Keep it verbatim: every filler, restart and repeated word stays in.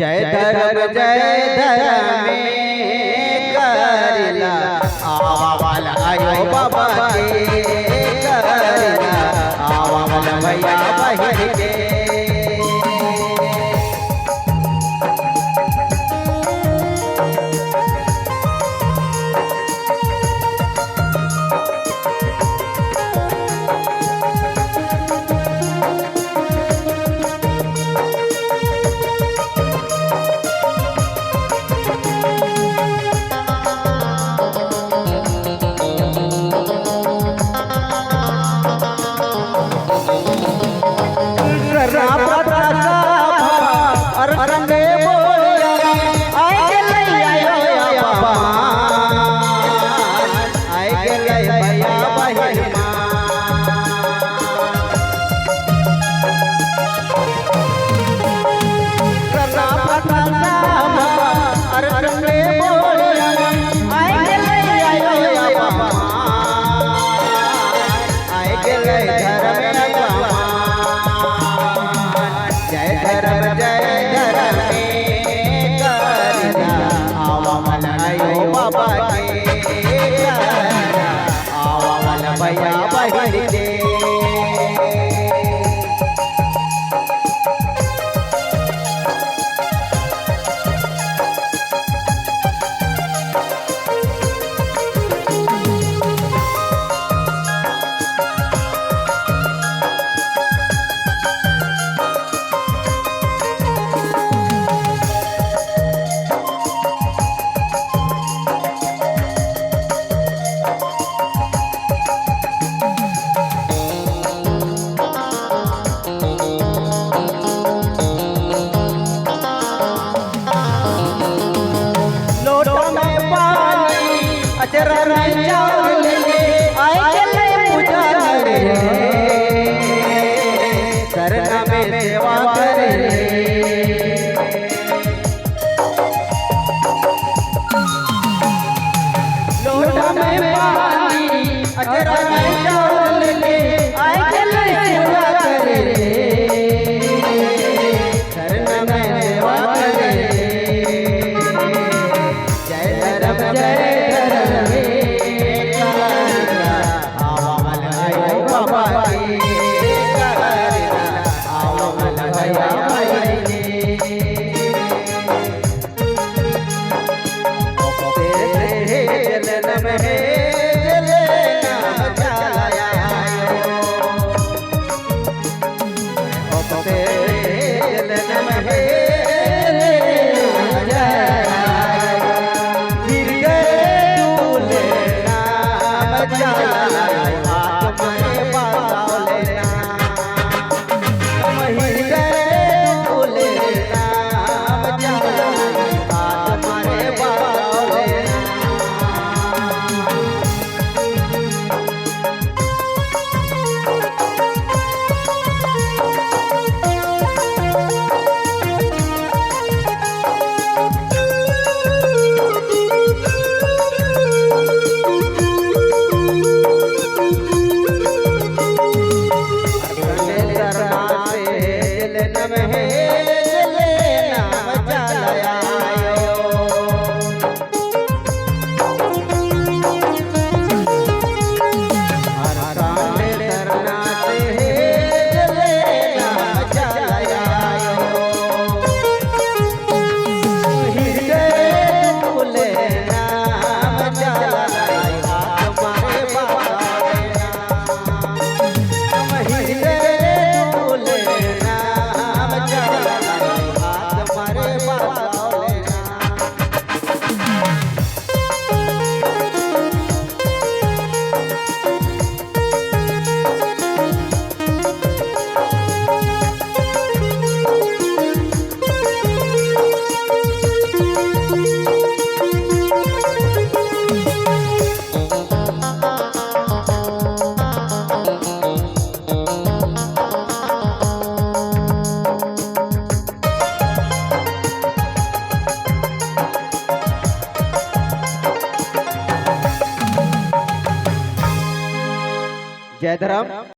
जय धर्म जय धर्म करिला, आवा वाला आयो बाबा के करिला, आवा वाला भैया बहिन के। जय धर्म जय धर्म करिला, आवा वाला आयो बाबा के करिला, आवा वाला भैया बहिन के। लोटा में पानी, अचरा में चावल, आए के ले पूजा करे, सरना में सेवा करे। लोटा में पानी, अचरा में चावल लेके, आए के ले सेवा करे। सरना में सेवा करे। जय धर्म, जय धर्म, आवा वाला आयो बाबा के करिला, आवा वाला भैया बहिन के। जय धर्म।